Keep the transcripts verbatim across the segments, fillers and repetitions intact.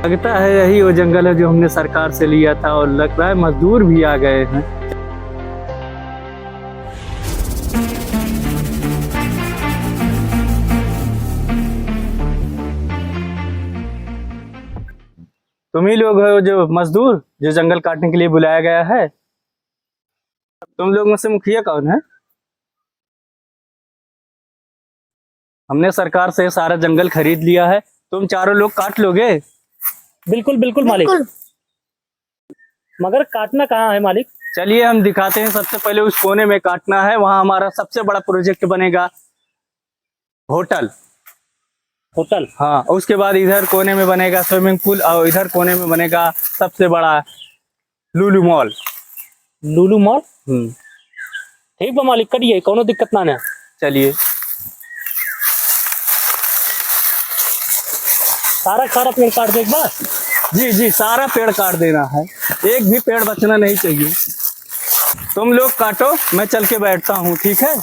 लगता है यही वो जंगल है जो हमने सरकार से लिया था, और लग रहा है मजदूर भी आ गए हैं। तुम ही लोग हो जो मजदूर, जो जंगल काटने के लिए बुलाया गया है? तुम लोग में से मुखिया कौन है? हमने सरकार से सारा जंगल खरीद लिया है, तुम चारों लोग काट लोगे? बिल्कुल, बिल्कुल मालिक। बिल्कुल। मगर काटना कहाँ है मालिक? चलिए हम दिखाते हैं। सबसे पहले उस कोने में काटना है, वहाँ हमारा सबसे बड़ा प्रोजेक्ट बनेगा, होटल। होटल? हाँ, उसके बाद इधर कोने में बनेगा स्विमिंग पूल और इधर कोने में बनेगा सबसे बड़ा लुलु मॉल। लुलु मॉल? हम्म। ठीक बा मालिक, करिए, कौनो दिक्कत ना ना। चलिए। सारा, सारा पेड़ काट दे एक बार। जी, जी, सारा पेड़ काट देना है, एक भी पेड़ बचना नहीं चाहिए। तुम लोग काटो, मैं चल के बैठता हूँ, ठीक है?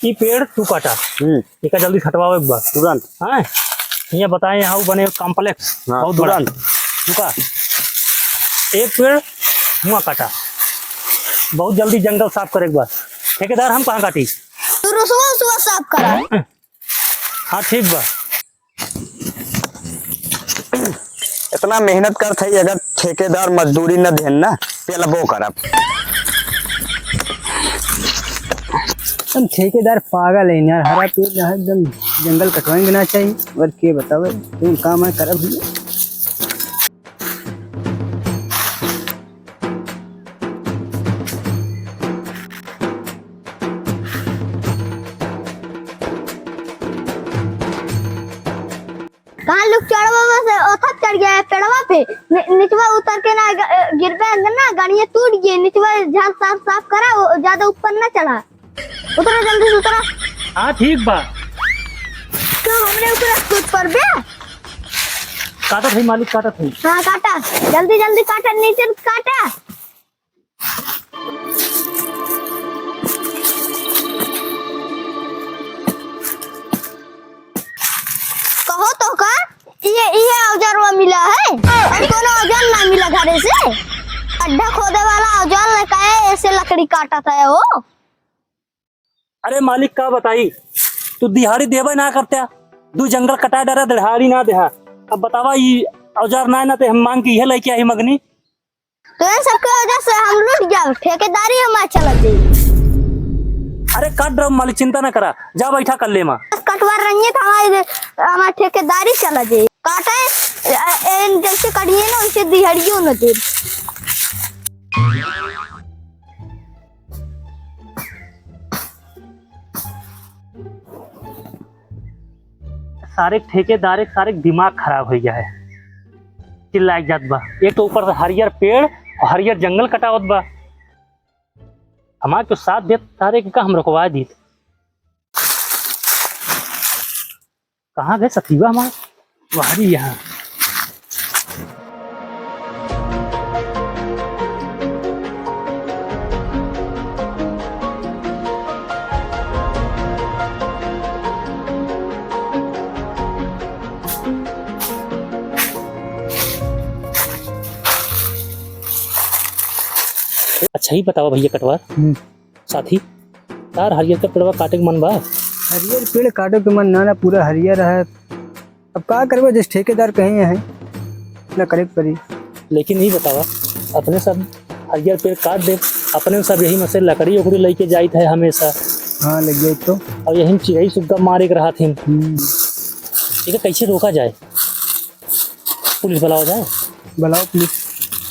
ई पेड़ तू काटा। हम्म। एका जल्दी हटवाओ एक बार। तुरंत। हाँ? हियाँ बताए, यहाँ उ बने कॉम्प्लेक्स, हाँ, बहुत बड़ा। तुरंत। रुका। एक पेड़ हुआँ काटा। बहुत जल्दी जंगल साफ करे एक बार। ठेकेदार, हम कहाँ काटी? तू रुसवा उसवा साफ करा। हाँ, ठीक बा। इतना मेहनत करत हई, अगर ठेकेदार मजदूरी न देन ना, पेलबो करब। एकदम ठेकेदार पागल है यार, हरा पेड़ रहा एकदम, जंगल कटवाएंगे ना चाहिए, और के बतावे, तुम काम है करब ही। कहाँ लोग चढ़वा से ओथा चढ़ गया है पेड़वा पे। नि-, निचवा उतर के ना ग-, गिरबे अंदर ना, गड़िया टूट गई। निचवा झाड़ साफ, साफ करा, वो ज्यादा ऊपर ना चढ़ा। उतरा जल्दी से, उतरा। हाँ, ठीक बा। तो हमरे ऊपर कूद पड़बे। काटत है मालिक, काटत है। हाँ, काटा, जल्दी, जल्दी काटा, नीचे काटा। कहो तो का, ये, ये औजारवा मिला है, और कोनो औजार ना मिला घरे से? गड्ढा खोदे वाला औजार लेके आए, ऐसे लकड़ी काटत है वो। अरे मालिक, का बताई, तू दिहाड़ी देबे ना करत्या, दू जंगल कटाए डारा, दिहाड़ी ना देहा। अब बतावा, ई औजार ना, ना ते हम मांग के इहे लेके आई मगनी। तो इन सबके वजह से हम लूट गया, ठेकेदारी हमार चलत जाई। अरे काट रहो मालिक, चिंता ना करा, जा बैठा कर ले माँ। कटवा रही है तो हमारी, हमार ठेकेदारी चलत जाई। काटे, ए, ए, जैसे कटिए ना, वैसे दिहाड़ियों न दे। सारे ठेकेदार के सारे दिमाग खराब होइ गया है, चिल्लाए जात बा। एक तो ऊपर से हरियर पेड़ और हरियर जंगल कटावत बा। हमार तो साथ देत सारे के का हम रुकवा दीत। कहाँ गए सतीवा हमार? बाहरी यहाँ। अच्छा ही बतावा भैया कटवा। हम्म। साथी, तार हरियर का पेड़वा काटे के मन बा? हरियर पेड़ काटे के मन ना, ना, पूरा हरियर है। अब का करबे, जिस ठेकेदार कहे हैं, ना करे के पड़ी। लेकिन ई बतावा, अपने सब हरियर पेड़ काट दे, अपने सब यही में से लकड़ी उकड़ी लेके जाइत है हमेशा। हाँ, लग जाए तो। और यही में चिड़ई सुग्गा मारे के रहत हैं। हम्म। इके कैसे रोका जाए? पुलिस बुलावा जाए? बुलाओ पुलिस।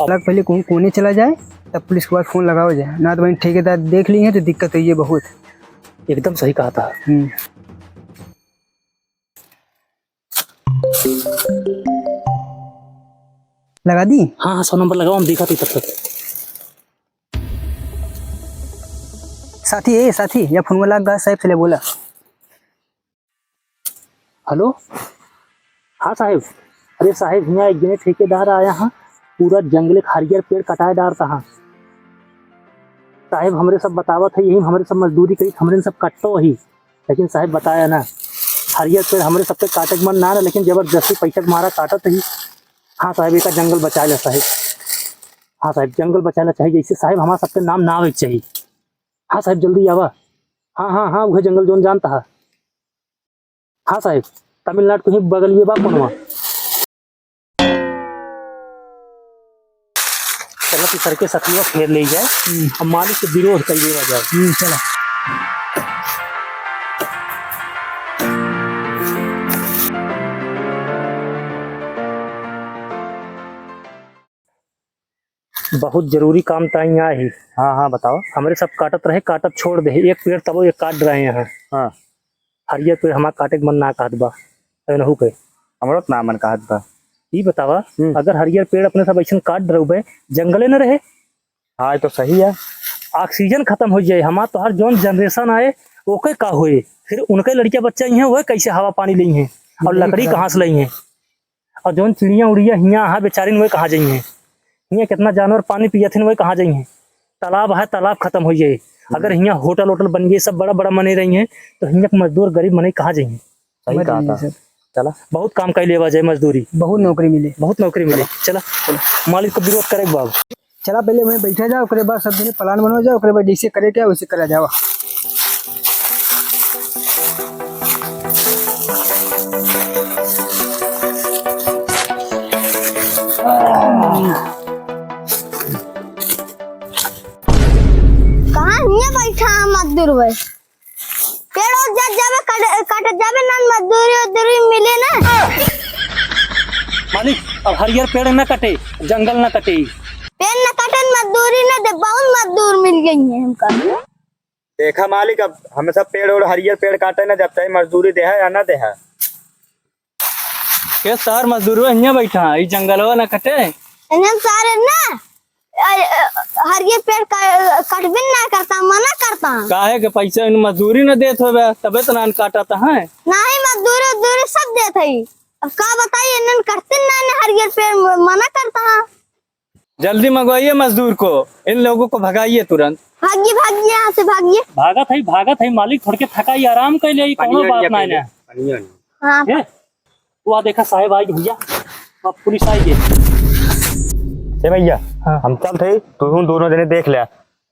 अब अलग पहले कौन कोने चला जाए, तब पुलिस के पास फोन लगावा जाए, ना तो वहीं ठेकेदार देख ली है तो दिक्कत होई है बहुत। एकदम सही कहा था। हम्म। लगा दी? हाँ, हाँ, सौ नंबर लगाओ, हम देखा थी तब तक। साथी, ए साथी, या फोन वाला गा साहब से ले बोला। हेलो, हाँ साहेब, अरे साहेब, हियाँ एक जने ठेकेदार आया हाँ, पूरा जंगले क हरियर पेड़ कटाए डारत ह। साहेब हमरे सब बतावत है, यही हमरे सब मजदूरी करी, हमरे सब कटतो ही, लेकिन साहेब बताया ना, हरियर पेड़ हमरे सबके काटे के मन ना रहे, लेकिन जबरदस्ती पैसा के मारा काटत ही। हाँ साहेब, एका जंगल बचाए ला साहेब। हाँ साहेब, जंगल बचाए ला चाही, जैसे साहेब हमार सबके नाम ना आवे के चाही। हाँ साहेब, जल्दी आवा। हाँ, हाँ, हाँ, उहे जंगल जौन जानता है। हाँ साहेब, तमिलनाडु के ही बगलिए बा कोनवा। चला तू सर के सखिया फेर ले जाए, हम्म। अब मालिक से विरोध कर देवा जाए। हम्म, चला। बहुत जरूरी काम ताई आए ही। हाँ, हाँ, बताओ। हमरे सब काटत रहे, काटब छोड़ दे। एक पेड़ तबो एक काट रहे हैं। हाँ। हरियर पेड़ हमार काटे के मन ना कहत बा। एनहू के। हमरो त ना मन कहत बा। ई बतावा, हम्म। अगर हरियर पेड़ अपने सब ऐसन काट डरउबे, जंगले न रहे। हाँ, ये तो सही है। ऑक्सीजन खत्म हो जाए, हमार तोहार जौन generation आए, ओके का होए? फिर उनके लड़किया बच्चा ही हैं, वह कैसे हवा पानी लेई हैं? और लकड़ी कहाँ से लेई हैं? और जौन चिड़िया उड़िया हियाँ हाँ बेचारिन, वह कहाँ जाई हैं? हियाँ कितना जानवर पानी पियत हैं, वह कहाँ जाई हैं? तालाब है, तालाब खत्म हो जाए। अगर हियाँ होटल वोटल बन गए, सब बड़ा बड़ा मने रही हैं, तो हियाँ के मजदूर गरीब मने कहाँ जाई हैं? सही कहा था। सर। चला। बहुत काम कर लेवा जाए मजदूरी। बहुत नौकरी मिले। बहुत नौकरी मिले। चला। मालिक को विरोध करे बाबू। चला, पहले वहीं बैठा जाओ, ओकरे बाद सब जने plan बनवा जाओ, ओकरे बाद जैसे करे के वैसे करा जाओ। कहाँ हियाँ बैठा है मजदूर भाई? पेड़ ओड़ जब जाबे कट, कट जाबे ना, मजदूरी उजदूरी मिले ना। मालिक, अब हरियर पेड़ न कटे, जंगल न कटे। पेड़ न कटे, मजदूरी न दे, बहुत मजदूर मिल गई है हमका। देखा मालिक, अब हम सब पेड़ ओड़ हरियर पेड़ काटे न, जब चाहे मजदूरी देहा या ना देहा। के सार मजदूरवा हियाँ बैठा, ई जंगलवा ना कटे। इन्हन सारे ना, अ, अ, हरियर पेड़ का, कटबे ना करता, मना करता। काहे के पैसा इन मजदूरी न देत होबे, तबे तो नान काटत है। नहीं, मजदूरी उजदूरी सब देत है। अब का बताई, इन्हन कटते ना, ने हरियर पेड़ म-, मना करता है। जल्दी मंगवाइए मजदूर को, इन लोगों को भगाइए तुरंत। भागिए, भागिए, यहाँ से भागिए। भागत है, भागत है, मालिक थोड़ के थकाई आराम कर ले, कौनो बात नहीं ना। हाँ। ए, वो आ देखा साहेब आई भैया, अब पुलिस आई गई। ए भैया, हाँ। हम चलत है, तू हम दोनों जने देख ले,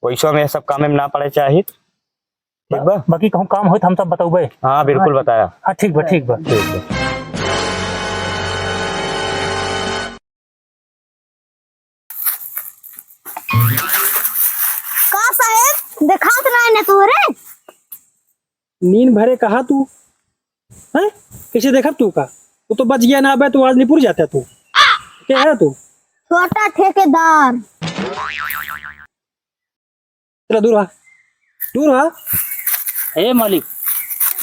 वैसो में सब काम में ना पड़े चाही। ठीक बा? बाकी कहूँ काम होई त हम सब बतौबे। हाँ, बिल्कुल बताया। हाँ, ठीक बा, ठीक बा। ठीक बा। का साहेब, देखात नाय न तोहरे? नींद भरे कहा तू? हैं? कैसे देखब तू का? तू तो बच गया ना, अबे तू आज निपुर जाता तू। क्या है तू? छोटा ठेकेदार। चला दूर भा, दूर भा। ए मालिक,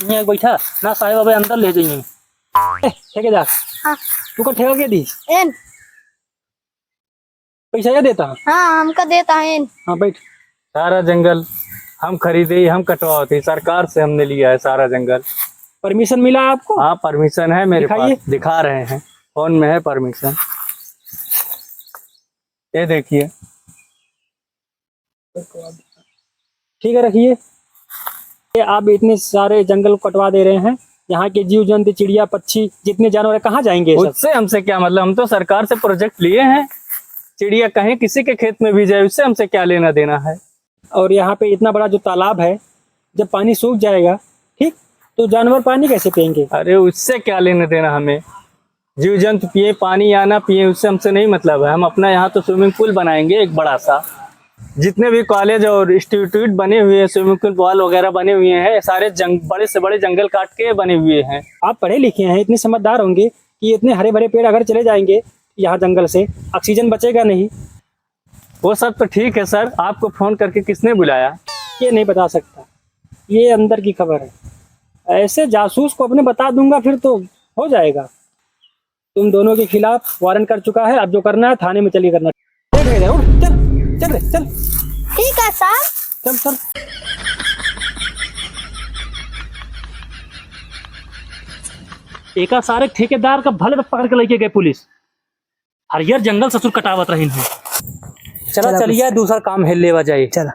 यहाँ बैठा ना, साहेब अबे अंदर ले जाइए। ए, ठेकेदार, हाँ। तू का ठेका के दी? एन। पैसा ये देता है? हाँ, हमका देता है एन। हाँ, बैठ। सारा जंगल हम खरीदे, हम कटवावत है, सरकार से हमने लिया है सारा जंगल। Permission मिला आपको? हाँ, permission है मेरे दिखाइए। पास, दिखा रहे हैं, phone में है permission। ये देखिए। ठीक है, रखिए। ये आप इतने सारे जंगल को कटवा दे रहे हैं, यहाँ के जीव जंतु, चिड़िया, पक्षी, जितने जानवर हैं, कहाँ जाएंगे ये सब? उससे हमसे क्या मतलब, हम तो सरकार से project लिए हैं। चिड़िया कहीं किसी के खेत में भी जाए, उससे हमसे क्या लेना देना है? और यहाँ पे इतना बड़ा जो तालाब है, जब पानी सूख जाएगा, ठीक, तो जानवर पानी कैसे पियेंगे? अरे, उससे क्या लेना देना हमें? जीव जंतु पिए, पानी या ना पिए, उससे हमसे नहीं मतलब है। हम अपना यहाँ तो swimming pool बनाएंगे एक बड़ा सा। जितने भी college और institute बने हुए हैं, swimming pool, ball वगैरह बने हुए हैं, सारे जंग-, बड़े से बड़े जंगल काट के बने हुए हैं। आप पढ़े लिखे हैं, इतने समझदार होंगे कि इतने हरे भरे पेड़ अगर चले जाएंगे यहाँ जंगल से, oxygen बचेगा नहीं। वो सब तो ठीक है sir, आपको phone करके किसने बुलाया? ये नहीं बता सकता, ये अंदर की खबर है। ऐसे जासूस को अपने बता दूंगा, फिर तो हो जाएगा। तुम दोनों के खिलाफ warrant कट चुका है, अब जो करना है थाने में चलिए करना। चल रे, उठ, चल, चल रे, चल। ठीक है sir। चल, चल। एका सारे ठेकेदार का भले तो पकड़ के लेके गए पुलिस। अरे यार, जंगल ससुर कटावत रहिन है। चला, चला, चलिए, कुछ दूसर काम हेल लेवा जाए। चला।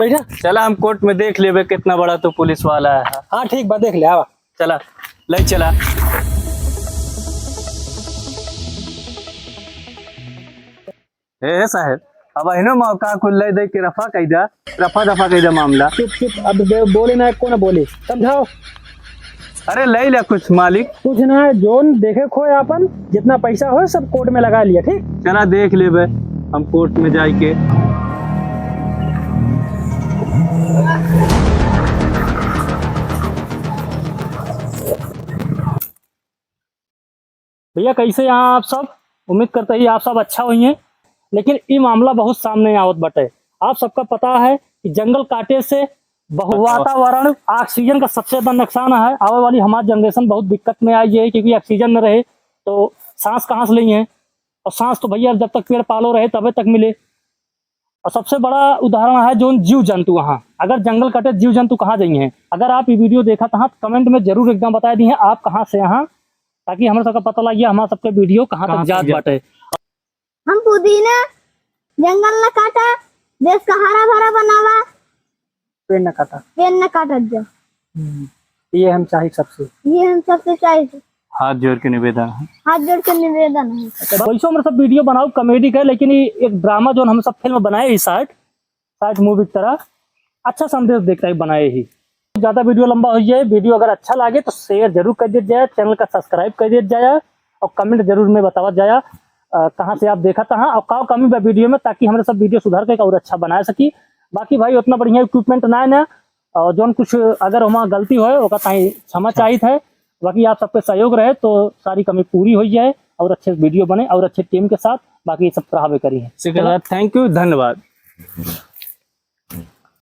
बैठा। चला, हम कोर्ट में देख लेबे कितना बड़ा तो पुलिस वाला है। हाँ, ठीक बा, देख ले, आवा। चला, ले चला। ए, ए साहेब, अब अहिनो मौका कुल ले दे के रफा कई दा, रफा दफा कई दा मामला। चुप, चुप, अब दे-, बोले ना, एको ना बोले, समझाओ। अरे, ले ले कुछ मालिक। कुछ ना है, जोन देखे खोए आपन, जितना पैसा होए, सब कोर्ट में लगा लिया, ठीक? चला, देख लेबे हम कोर्ट में जाए के। भैया, कैसे यहाँ आप सब? उम्मीद करते ही आप सब अच्छा होइहें। लेकिन ई मामला बहुत सामने आवत बाटे। आप सबका पता है कि जंगल काटे से बहु-, वातावरण, ऑक्सीजन का सबसे बड़ा नुकसान है। आवे वाली हमार जनरेशन बहुत दिक्कत में आई है, क्योंकि ऑक्सीजन न रहे तो सांस कहाँ से लेइहें? और सांस तो भैया, जब तक पेड़ पालो रहे, तबे तक मिले। और सबसे बड़ा उदाहरण है जोन जीव जंतु। वहाँ अगर जंगल कटे, जीव जंतु कहाँ जाइहें? अगर आप ये वीडियो देखा तो कमेंट में जरूर एकदम बताए दी हैं आप कहाँ से यहाँ, ताकि हमरा सबका पता लग गया हमारा सबके वीडियो कहाँ तक कहाँ तक जात जात। बाटे। हम पुदीना जंगल न काटा, देश का हरा भरा बनावा। पेड़ न काटा। पेड़ न काटत जा। हम्म, ये हम चाही सबसे। ये हम सबसे चाही। हाथ जोड़ के निवेदन है। हाथ जोड़ के निवेदन है। वैसे हम सब वीडियो बनाओ कॉमेडी का, लेकिन ये एक ड्रामा जो हम सब फिल्म बनाए ही शायद, शायद मूवी की तरह अच्छा संदेश देता है बनाए ही। ज्यादा वीडियो लंबा हो जाए, वीडियो अगर अच्छा लागे तो शेयर जरूर कर दिया जाए, चैनल का सब्सक्राइब कर दिया जाए और कमेंट जरूर में बतावा जाए, अ, कहाँ से आप देखत हैं और का कमी बा वीडियो में, ताकि हमरे सब वीडियो सुधार के और अच्छा बना सकी। बाकी भाई उतना बढ़िया इक्विपमेंट ना है ना, और जौन कुछ अगर वहाँ गलती होए ओका ताई क्षमा चाहित है। बाकी आप सबके सहयोग रहे तो सारी कमी पूरी हो जाए और अच्छे वीडियो बने और अच्छे टीम के साथ बाकी सब करावे करी है। ठीक है सर, thank you, धन्यवाद।